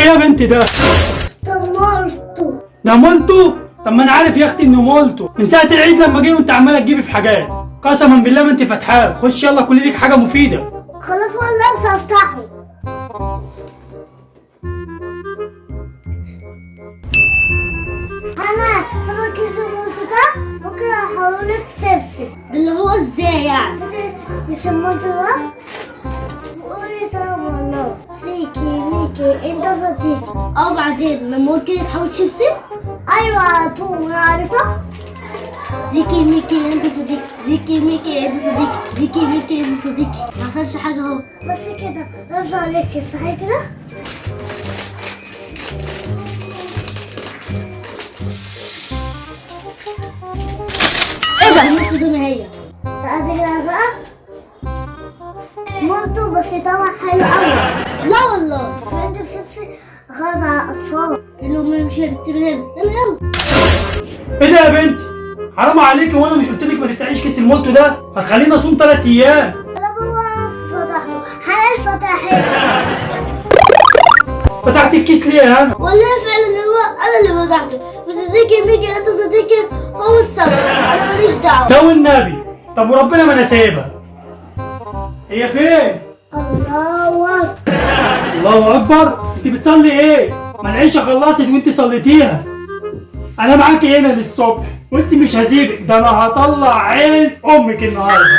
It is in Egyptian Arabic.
ايه يا بنت ده؟ طب مالته. ده مولتو؟ طب ما انا عارف يا اختي انه مولتو من ساعة العيد لما جه وانت عماله تجيبي في حاجات. قسما بالله ما انت فاتحاه. خش يلا كلي لك حاجة مفيدة. خلاص والله مش هفتحه. انا سبب كيس المولتو ده ممكن احوله لشيبسي. ده اللي هو ازاي يعني؟ فاكر كيس المولتو ده؟ وقولي طب والله فيكي ميكي انت صديقي. اه بعدين ما ممكن يتحول شيبسي؟ ايوه على طول عارفه. زيكي ميكي انت صديقي، زيكي ميكي انت صديقي، زيكي ميكي انت صديقي. ما حصلش حاجة اهو. بس كده ارفع عليك صحيح كده. ايه ده؟ مولتو زي ما هي. بعد كده بقى مولتو بس طبعا حلو قوي. لا والله. عند الشيبسي غلط على الاطفال. اللي هم مش هيبت من هنا. يلا يلا. ايه ده يا بنتي؟ حرام عليكي، وانا مش قلت لك ما تفتحيش كيس المولتو ده؟ هتخليني اصوم 3 ايام. لا بابا فتحته، حلال فتحته. فتحتي الكيس ليه يا هنا؟ والله فعلا هو انا اللي فتحته، بس زيكي ميكي انت صديقي هو السبب، انا ماليش دعوه. ده والنبي. طب وربنا ما انا سايبها. هي فين؟ الله اكبر. الله اكبر. انت بتصلي ايه؟ ما العيشة خلصت وانت صليتيها. انا معاكي هنا للصبح. بصي مش هسيبك، ده انا هطلع عين امك النهارده.